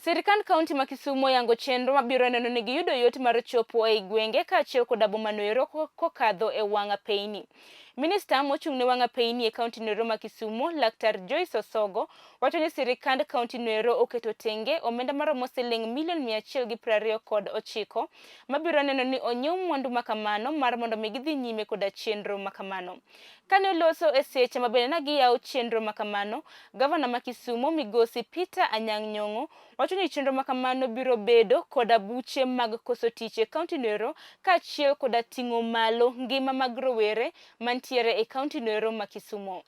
Sirkand kaunti ma Kisumu oyango chenro mabiro neno ni giyudo yot mar chopo ei gwenge kaachiel koda boma noero kokadho e wang' apeyni. Minista mochung' ne wang' apeyni e kaunti noero ma Kisumu, Laktar Joyce Osogo, wacho ni sirkand kaunti noero oketo tenge omenda maromo siling milion 129 mabiro neno ni onyiew mwandu makamano mar mondo mi gidhi nyime koda chenro makamano. Kane oloso e seche ma bende ne giyawo chenro makamano, gavana ma Kisumu Migosi Peter Anyang' Nyong'o wacho ni chenro makamano biro bedo koda buche mag koso tich e kaunti noero kaachiel koda ting'o malo ngima mag rowere mantiere e kaunti noero ma Kisumu.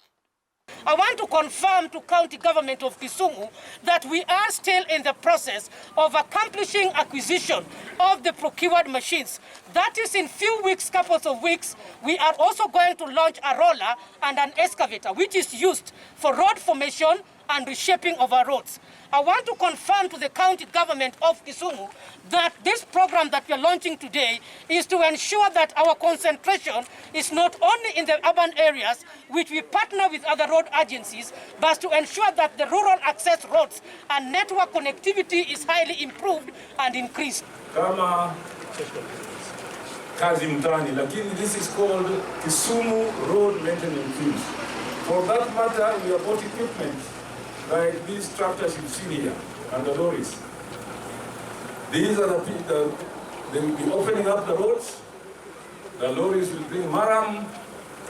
I want to confirm to county government of Kisumu that we are still in the process of accomplishing acquisition of the procured machines. That is, in few weeks, couples of weeks, we are also going to launch a roller and an excavator, which is used for road formation and reshaping of our roads. I want to confirm to the county government of Kisumu that this program that we are launching today is to ensure that our concentration is not only in the urban areas, which we partner with other road agencies, but to ensure that the rural access roads and network connectivity is highly improved and increased. Kama kazi mtaani, lakini this is called Kisumu Road Maintenance Teams. For that matter, we have bought equipment like these tractors you've seen here and the lorries. These are the, they will be opening up the roads. The lorries will bring murram,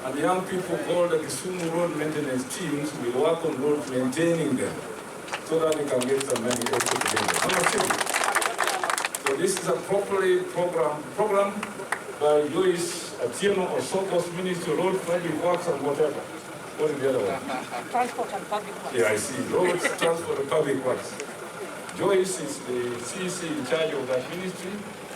and the young people called the Kisumu Road Maintenance Teams will work on roads, maintaining them, so that they can get some money also together. So this is a properly programmed program by Joyce Atieno Osogo's Ministry of Road, Public Works and whatever. What is the other one? Transport and Public Works. Yeah, I see. Roads, Transport and Public Works. Joyce is the CEC in charge of that ministry.